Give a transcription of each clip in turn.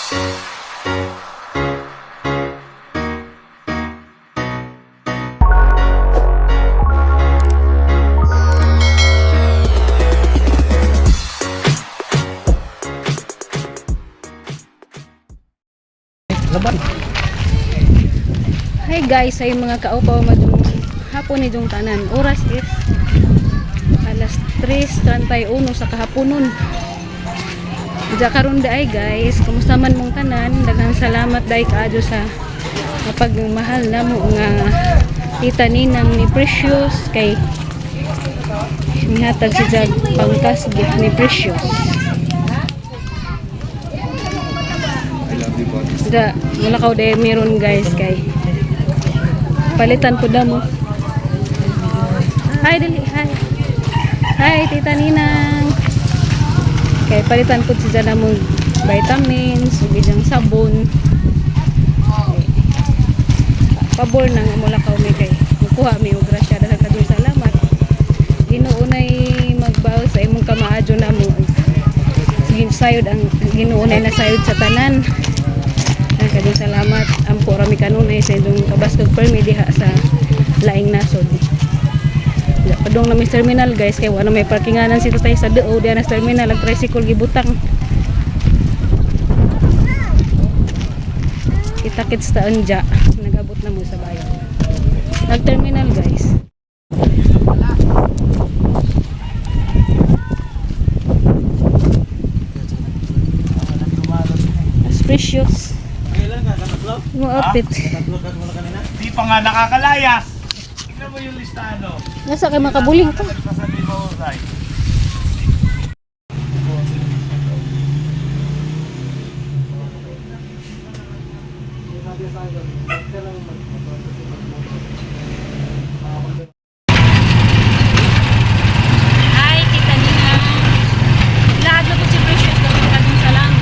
Laban. Hi guys, ay mga kaupaw, madung hapon ni dong tanan. Oras is alas 3:31 sa kahaponon. Diya karon ay guys, kumusta man mong tanan? Daghang salamat dai kaadyo sa mapagmahal na mo nga tita Ninang ni Precious kay mihatag si Jag pangkas gift ni Precious. I love you, boss. Da, wala ka day meron guys kay palitan po damo. Hi dali, hi. Hi Tita Ninang. Kay palitan po si Jana mo vitamins, ug iyang sabon. Kay, pabor na nga mula ka mi kay mukuha mi og grasya, dahil kadung salamat. Ginoo nay magbaw sa imong kamaadyo na mo. Sayod ang Ginoo nay nasayod sa tanan. Ay, kadung salamat. Ampo rami kanunay sa inyong kabaskog permi diha sa laing nasod. Ya, padung na may terminal guys kay wala may parkinganan si tatay sa doo diha na sa terminal ang tricycle gibutang. Kita-kits taon dya. Nagabot na mo sa bayan. Nag-terminal guys. As precious. Mo outfit. Di pa nga nakakalayas. Tignan mo yung listahan, oh. Nasa kay makabuling ka. Sasabihin mo, Ray. Hi, Tita Nina. Lahat na po si Precious. Dapat kaging salamat.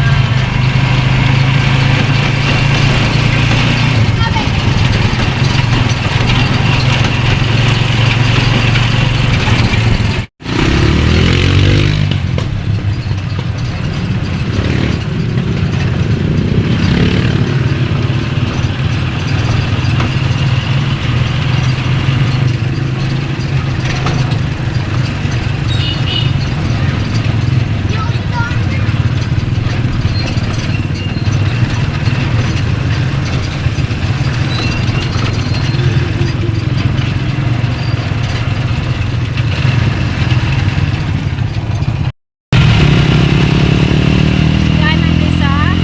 Kanan ni sa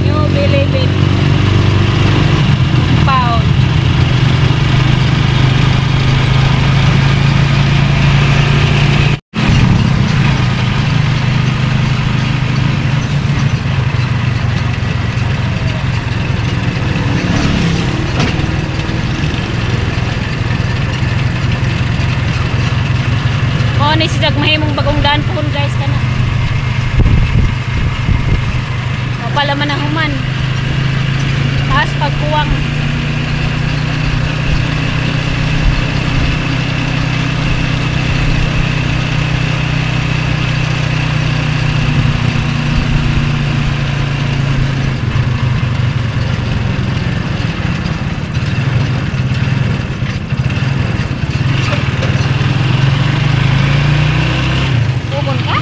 New Bilibid Compound. Mao ni si Jag mahimong bagong daan pohon guys kana. Pala man ang human. Taas pagkuwang. Pugon ka?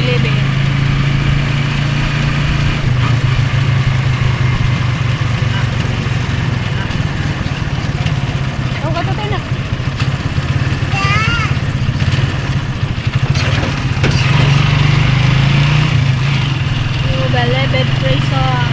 11. Oh, kato na. New Bilibid Prison.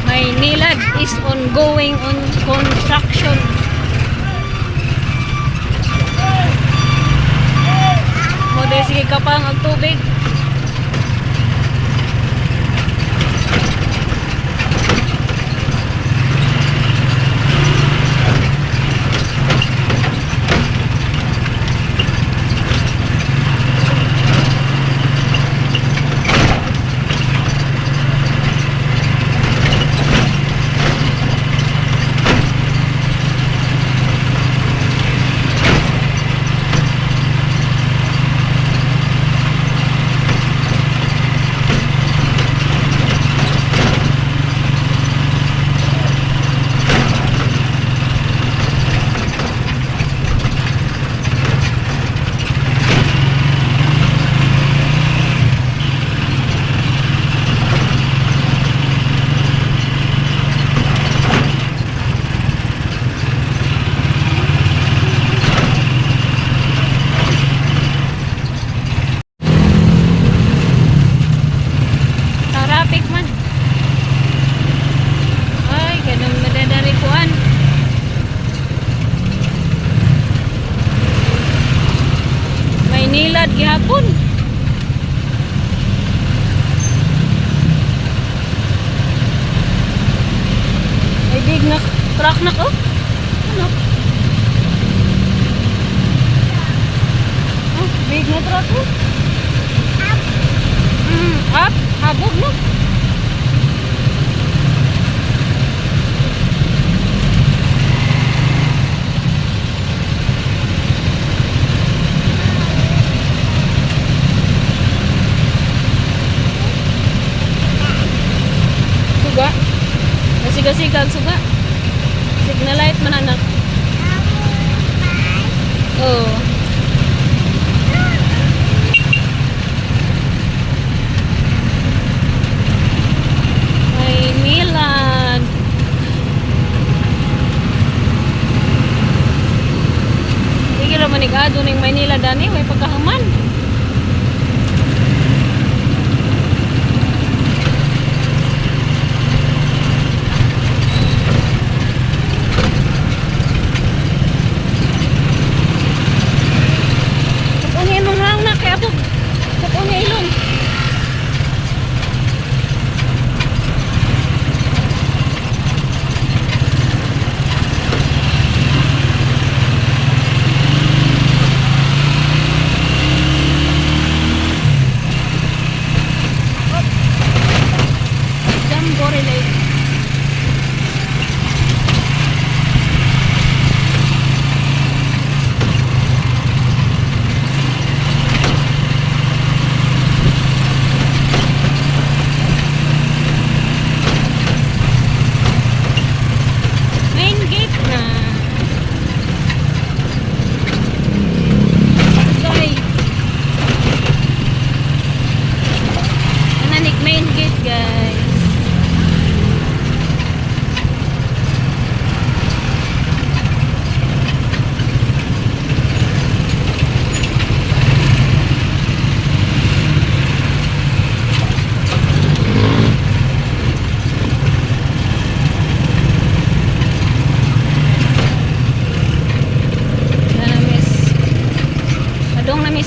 Maynilad is ongoing on construction. Mo sige kapang ang tubig. Traffic man. Ay, ganun madadali kuan. Maynilad gihapon. Ay, big na truck na ko. Ano? Oh, big na truck ko. Up, habog no. Suga. Nasigasigag suga. Signal light man anak. Oh. Maynilad. Sige ra manig ado ning Maynila dani may pagkahuman. Sakon nga imong hang na kay abog. Sakon nga ilong.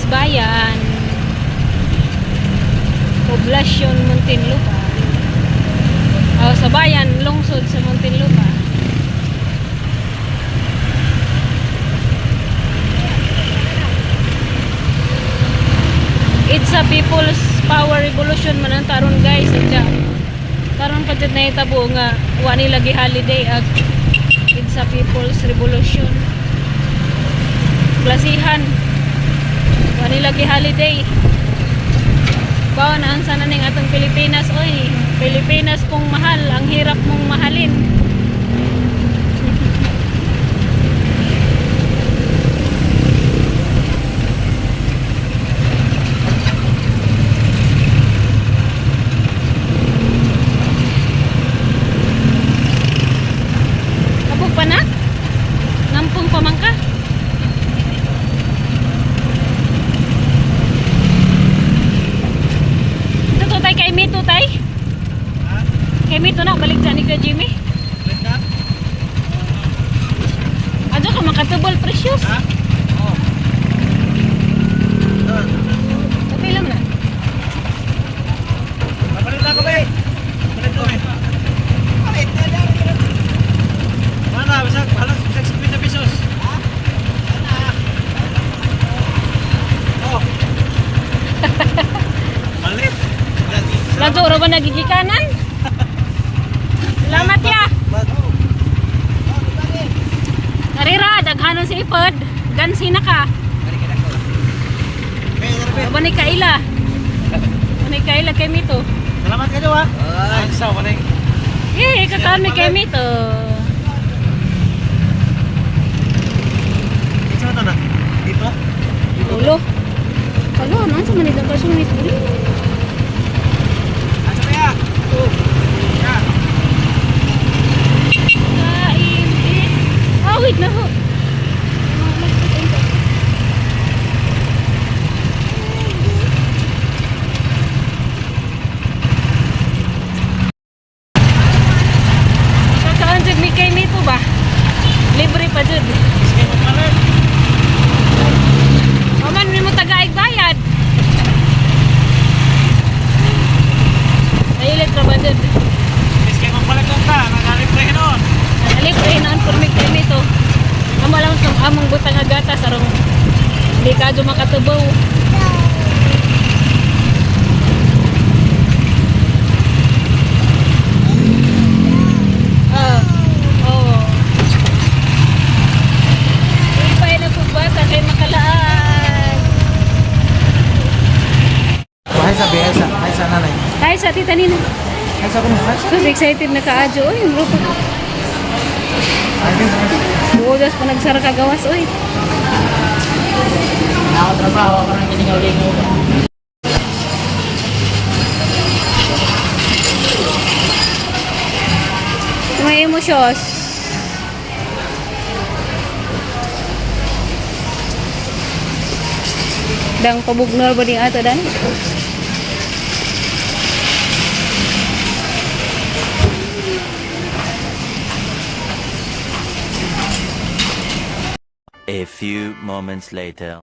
Bayan. Poblasyon Muntinlupa. Oh, sa bayan, lungsod sa Muntinlupa. It's a people's power revolution man ang taron, guys. Adya. Karon pa jud nahitabo nga wa nila gi holiday ag it's a people's revolution. Klasihan. Wa nila gi holiday. Bawa na ang sana ning atong Pilipinas oy. Pilipinas kung mahal, ang hirap mong mahalin. Kabog pa na? Nampong pa man ka? Ito to tay, kay Mito tay? Ha? Kay Mito na, balik dyan ni Kuya Jimmy. Balik na? Adyo ka makatubol, precious. Ha? Oo. Doon. Okay lang na. Papalit na ako ba eh? Papalit ko eh. Palit na lang. Wala, bisag, halos bisag 50 pesos. Ha? Oh. Palit. Lago, ra ba nagigikanan? Salamat ya. Karira, daghanon si Ipod. Gansi na ka. Aba ni Kaila. Aba ni Kaila kay Mito. Salamat kayo ha. Ay, sa wala. Eh, kakaan mi kay Mito. Dito na. Dito. Ulo. Alo, ano sa manila pa siya Mito? Ano ba ya? Ya. Kain. Ah, wait na ho. Kakaan jud mi kay Mito ba? Libre pa jud. Sige mo palit. Oman mi mo tagaig bayad. Nailit ra ba jud? Sige mo palit lang ka, nagalip rin noon. Libre noon por mi kay Mito. Amo lang sa among butang nga gatas arong di ka jud makatubaw. Ah, oo. Ipay na po bata kay makalaan. Hi sa, hi sa, hi sa nanay. Hi sa tita Nina. Hi sa kuno, hi sa. So excited na kaadyo. Oy, ang grupo. Hi sa. Buogas pa nagsara kagawas, oy. Ako trabaho ako nang giningaw-lingaw. May emosyos. Dang pabugnol ba ding ato dan? A few moments later.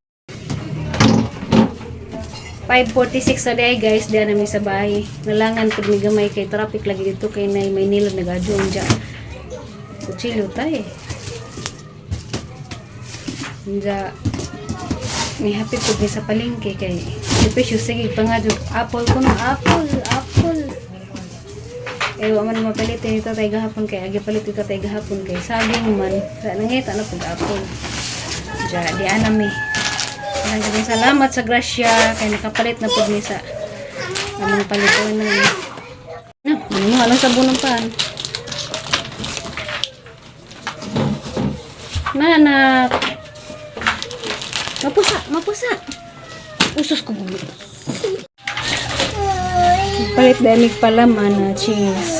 5:46 na day guys, diyan namin sa bahay. Nalangan pud mi gamay kay traffic lagi dito kay nay Maynila nagadyo unja. Kutsilyo tay. Unja ni happy pud mi sa palengke kay si Precious sige pangadyo apple kuno, apple, apple. Eh wa man mapalit ni tatay gahapon kay agi palit ni tatay gahapon kay saging man. Sa nangita na pud apple. Unja di ana mi. Maraming salamat sa grasya kay nakapalit na pud mi sa among palitonan. Na, ano alang sabon ng pan. Nanak. Mapusa, mapusa. Usos ko gulo. Palit damig palaman na cheese.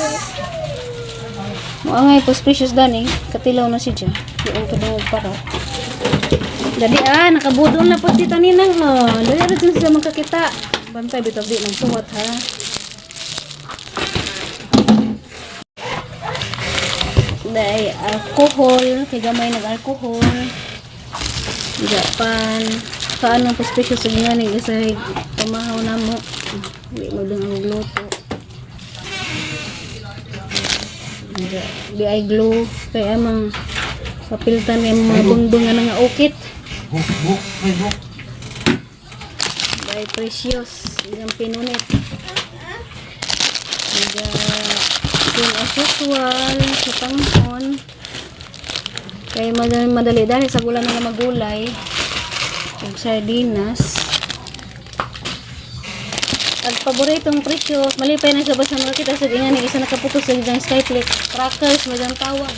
Moangay pos precious dani, katilaw na siya. Yung kadungog para. Dali ah, nakabudol na po tita Ninang no. Dali ra dyan sila magkakita. Bantay bitaw di nang suwat ha. Dai alcohol, kay gamay nag-alcohol. Japan. Makaan ng paspisyo sa nga isa pamahaw na mo. Di mo din ang luto. Di ay glue. Kaya amang kapiltan yung mga bungbung nga nga ukit. Buk, buk, may buk. By Precious. Ilang pinunit. Mga same as usual sa panghon. Kaya madali, madali dahil sa gula na magulay. Ug sardinas. Ag paboritong Precious, malipay na sa basta makakita sa ingan isa nakaputos sa isang skyflake crackers madang tawag.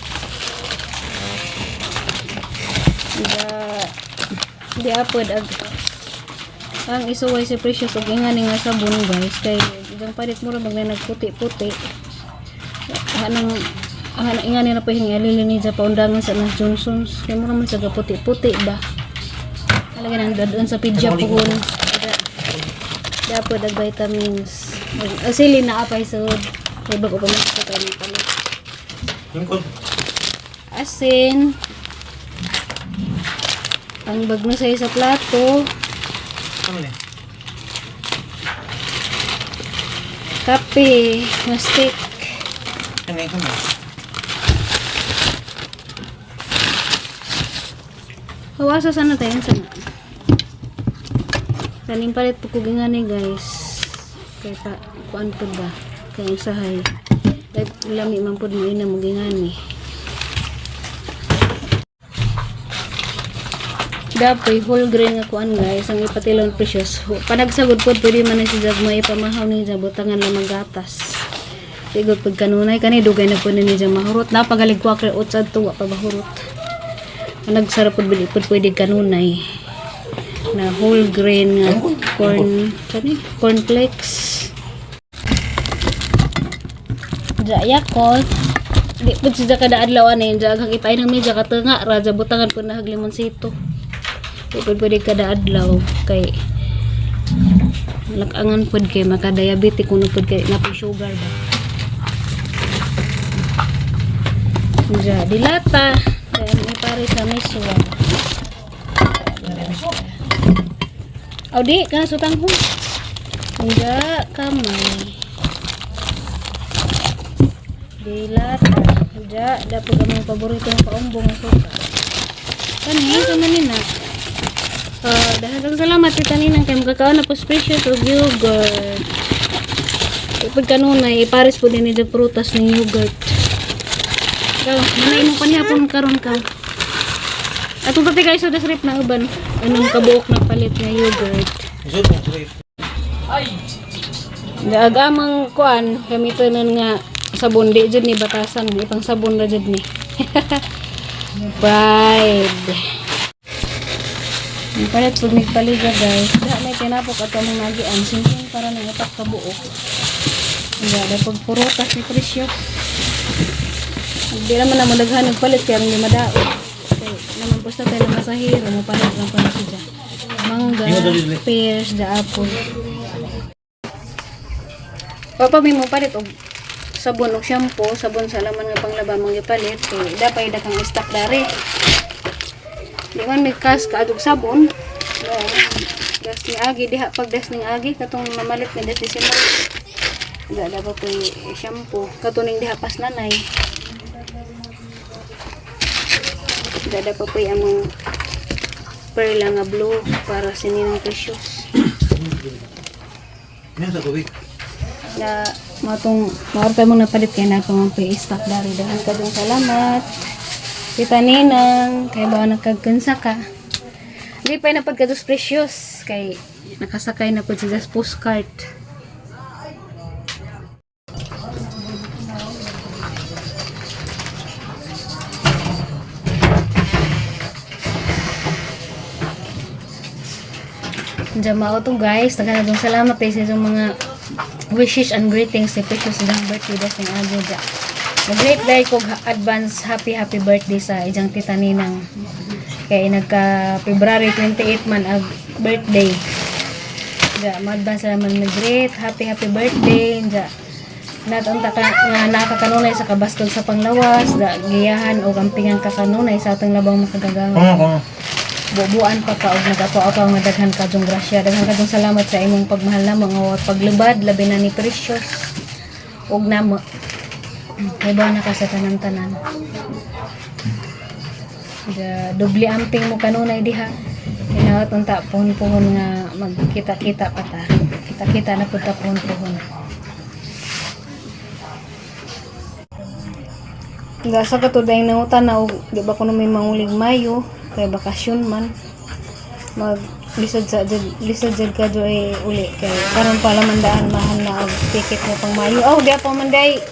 Da di apod ag ang isuway si Precious og ingani nga sabon guys kay idang palit mo ra mag na nagputi-puti. Hanang hanang ingani na pa hingi alili ni sa paundangan sa nas Johnson's kay mura man sa puti-puti ba. Talaga nang dadon sa pidya pugon. Dapat ag vitamins. Asili na apay sud. Kay bago pa man sa kanin palit. Lingkod. Asin. Ang bagno sa sa plato. Ano ni? Kape, mastic. Ano ito na? Hawasa sana tayo sana. Kaning palit po kog ingani guys. Kay pa kuan pud ba? Kay usahay. Like lami man pud mo ina mo gingani. Dapoy whole grain nga kuan guys ang ipatilon Precious. Panagsagod pod pwede man na si Jag maipamahaw ni Jag butangan lamang gatas. Tigod pud kanunay kani dugay na pud ni Jag mahurot. Napagalig kwa kay oats adto wa pa mahurot. Nagsarap pod bili pod pwede kanunay na whole grain nga corn kani cornflakes. Ja Yakult. Di pud siya kada adlaw ani ja aghang ipainom ni ja katunga ra ja butangan pud na hag limonsito. Di pud pwede kada adlaw kay lakangan pud kay maka-diabetic kuno pud kay napoy sugar ba. Ja dilata kay may pare sa miswa. Aw di kana sutang ho. Ja kamay. Dilata. Ja, dapat ang mga paborito ng paumbong ang suka. Kani, kani nina. Dahil salamat tita Ninang kay makakaon na po special og yogurt. Ipag kanunay, ipares po din ni prutas ng yogurt. Ikaw, manay mo panihapon karon ka. Atong pati kayo sa rep na uban. Anong kabuok na palit nga yogurt. Isod mo, grape. Gaagamang kuan, gamiton nun nga sabon di jud ni batasan, ipang sabon ra jud ni. Pride. Ang palit pag nagpaliga guys, da may tinapok at among nagian, simpleng para nang utak kabuok. Hindi, da pag purutas ni Precious. Hindi naman na daghan nagpalit kaya hindi madaot. Kay naman po sa tayo na masahiro, mapalit lang pala siya. Mangga, pears, the apple. Papa may mo palit og sabon og shampoo, sabon sa laman nga panglaba mong gipalit kay dapat dakang stock dari. Di man may kas kaadog sabon. No, das ni agi diha pag das ning agi katong mamalit ni das December. Ga dapat po shampoo katuning diha pas nanay. Ga dapat po among perla nga blue para sa Ninang Precious. Ano sa tubig? Na matong maorta mo napalit kay na pang stock dari dahan ka dong salamat. Tita Ninang, kay ba nagkagkansa ka. Di pa na pagkados precious kay nakasakay na pud siya sa postcard. Diyan mao to guys, tagalog salamat kay sa inyong mga wishes and greetings sa Precious ijang birthday das ning aga ja. Mag-great day ko advance happy happy birthday sa ijang tita Ninang. Kay nagka February 28 man ag birthday. Ja, ma-advance naman mag-great happy happy birthday ja. Natunta ka nga nakakanunay sa kabaskog sa panglawas, da giyahan o kampingan kakanunay sa atong labang makagagawa. Kongo, kongo. Bubuan pa ka og nagapaw-apaw nga daghan ka jung grasya. Daghan ka jung salamat sa imong pagmahal namo nga wa paglubad labi na ni Precious ug namo. Kay na ka sa tanan-tanan. Da, doble amping mo kanunay diha. Hinaot unta puhon-puhon nga magkita-kita pa ta. Kita-kita na pud ta puhon-puhon. Gasa ka to dayang nangutan na og di ba kuno may mangulig Mayo kay bakasyon man. Mag lisod sa jud lisod jud ka jud ay uli kay karon pa lang man daan mahal na og ticket mo pang Mayo. Oh, di pa man day.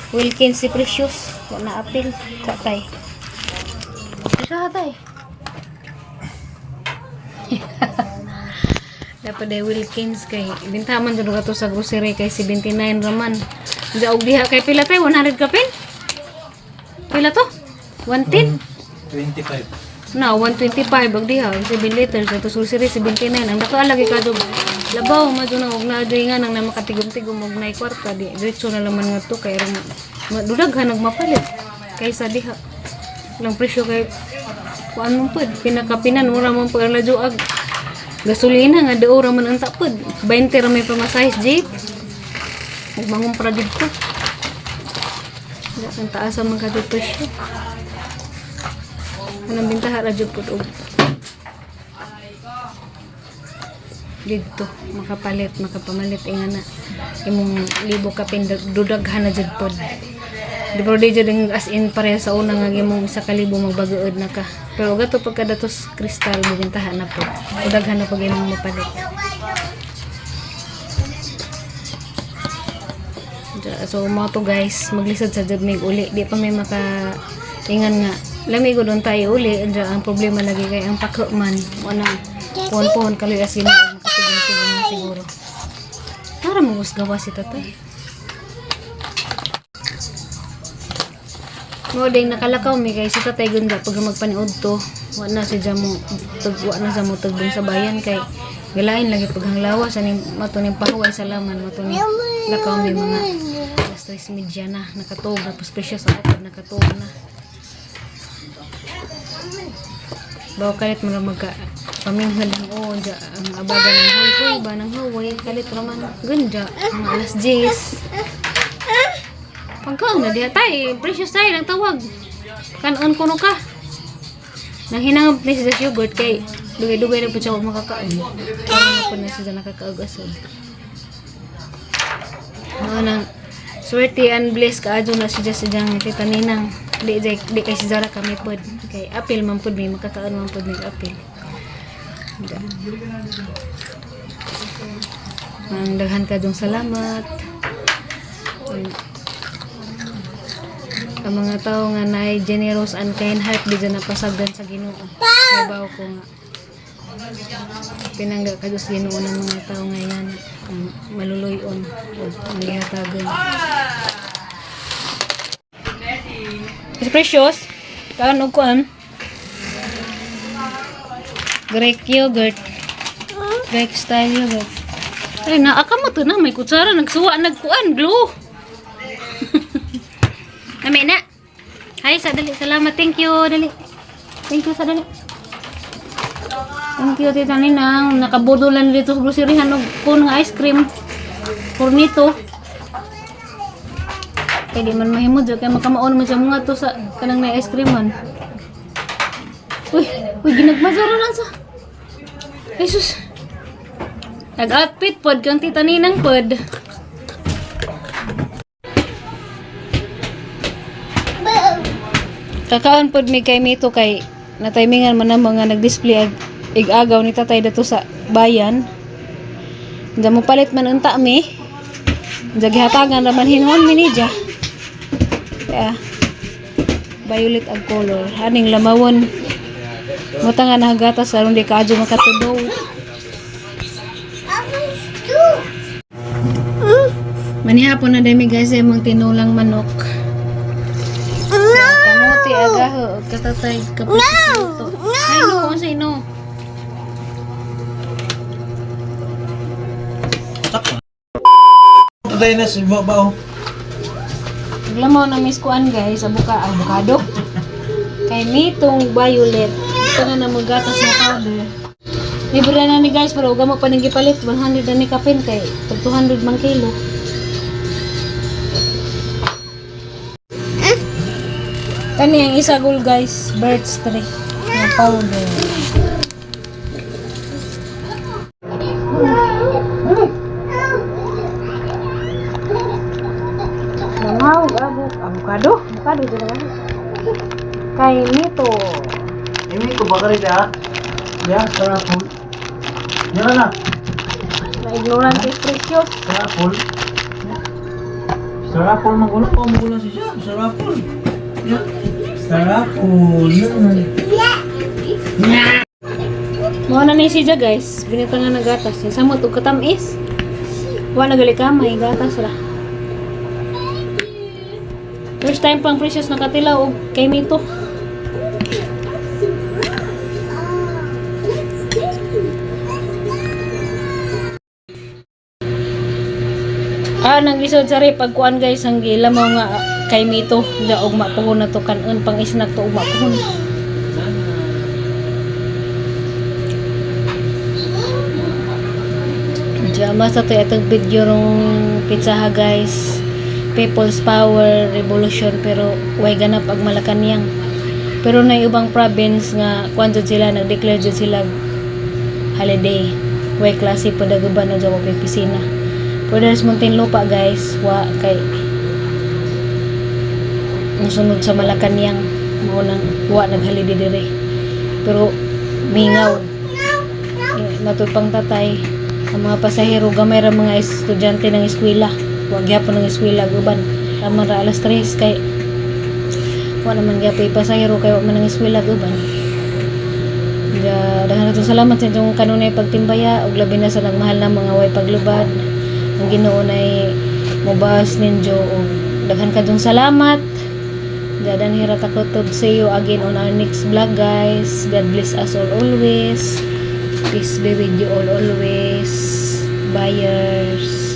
Wilkins si Precious wa na apil sa tay. Sa tay. Dapat day Wilkins kay bintaman jud ka to sa grocery kay 79 raman. Diya og diha kay pila tay 100 kapin? Pila to? 110? 25. Na, 125 og diha, 7 liters ato grocery 79. Ang dako lagi kadog labaw madyo na og naa nga nang na makatigom-tigom og nay kwarta di diretso na laman nga to kay aron madudaghan nagmapalit kaysa diha. Lang presyo kay kuan mo pud pinakapinan mura man pud ang lajuag gasolina nga dao ra man ang tapod 20 ra may pamasahe sa jeep ug mangumpra didto. Ang taas ang mga kadto presyo. Anong bintaha ra jud pud og didto makapalit makapamalit inga na imong libo kapin dudaghan na jud pod. Di pero di jud ang as in pareha sa una nga imong isa ka libo magbagaod na ka. Pero gato pagka datos kristal bibintahan na pod. Daghan na pag imong mapalit. So mo to guys, maglisod sa jud mig uli. Di pa may maka ingan nga lami ko doon tayo uli. Diya, ang problema lagi kay ang pako man. Wala puhon-puhon kaloy asin makatigom-tigom na siguro. Para magusgawa si tatay. Mo ding nakalakaw mi kay si tatay gunda pag magpaniud to. Wa na si jamo tug wa na sa mo tugbong sa bayan kay galain lagi paghanglawa sa ning mato ning pahuway sa laman mato ning lakaw mi mga alas 3:30 na nakatuog na pos precious ako pag nakatuog na. Bawa kalit mga magka paminghal ang oo dya ang abaga ng hoy hoy ba ng huway kalit raman ganda mga alas 10. Pagkaon na diha tay, precious tay nang tawag. Kanon kuno ka. Nang hinangap ni siya sa yogurt kay dugay-dugay na po siya makakaon. Karon na po na siya nakakaag-asod. Mao nang swerte and bless kaadyo na siya sa diyang tita Ninang. Di, di, di kay si Zara kami pod. Kay apil man pod may makakaon man pod may apil. Da. Ang daghan ka dong salamat. Ang mga tao nga naay generous and kind heart di dyan napasagdan sa Ginoo. Kay bawo ko nga pinangga ka Diyos Ginoo ng mga tao nga yan ang maluluyon o ang gihatagan. Is precious. Kaon og kuan. Greek yogurt. Greek style yogurt. Ay, naa ka mo to na. May kutsara. Nagsuwa, nagkuan. Glue. Nami na. Hi, sa dali. Salamat. Thank you. Dali. Thank you sa dali. Thank you, Tita Ninang. Nakabudulan dito sa groceryhan og kun nga ice cream. Cornito. Kay di man mahimo jud kay makamaon man siya mga to sa kanang na ice cream man. Uy, uy ginagmazara na sa. Jesus. Nag-outfit pod kang Tita Ninang pod. Kakaon pod mi kay Mito kay natimingan man ang mga nag-display ag igagaw ni tatay dato sa bayan. Diyan mo palit man unta mi. Diyan gihatagan raman hinuon mi ni dya. Kaya violet ang color. Aning lamawon. Mata nga nahagatas aron di kaadyo makatudaw. Manihapon na dami guys ay mong tinulang manok. No! Kamuti agaho ug katatay kapos. No! Ay no, unsay no? Sakto. Today na si Bao. Lamaw na miss kuan guys, abuka avocado. Kay mitong violet. Binitangan na mo gatas na powder. Libre na ni, guys, pero ug mo pa ning gipalit 100 na ni kapin kay tag 200 man kilo. Kani ang isagol, guys, birch tree na powder. Langaw, avocado, avocado dyan naman. Kay nito. Ini ko bakari da. Ya, sarapul. Ya na. Na ignorante is precious. Sarapul. Sarapul magulo ko magulo siya. Sarapul. Ya. Sarapul. Mao na ni siya, guys. Binitangan na gatas. Yung samot og katamis. Wa na gali kamay gatas ra. First time pang precious nakatilaw og kay mito. Ah, nang isod sa rep pagkuan, guys, ang gila mo nga kay mito da og mapuhon na to kanon pang isnak to ugma puhon. Diya sa to itong video rong pizza ha, guys. People's Power Revolution, pero way ganap ag Malacanang. Pero na ubang province nga kuan jud sila, nag-declare jud sila holiday. Way klase pa daguban na jud ako pisina. Pero there's Muntinlupa, guys, wa kay musunod sa Malacanang mao nang wa nag-holiday dire. Pero mingaw. Eh, matupang tatay ang mga pasahero, gamay ra mga estudyante ng eskwela, wa gyapon ng eskwela guban tama ra alas 3 kay wa naman gyapon pasahero kay wa man ang eskwela guban. Ja, daghan natong salamat sa inyong kanunay pagtimbaya ug labi na sa nagmahal na mga way paglubad. Ang Ginoo nay mobas ninyo ug daghan kadtong salamat. Ja, dan hira takutob. See you again on our next vlog, guys. God bless us all always. Peace be with you all always. Buyers.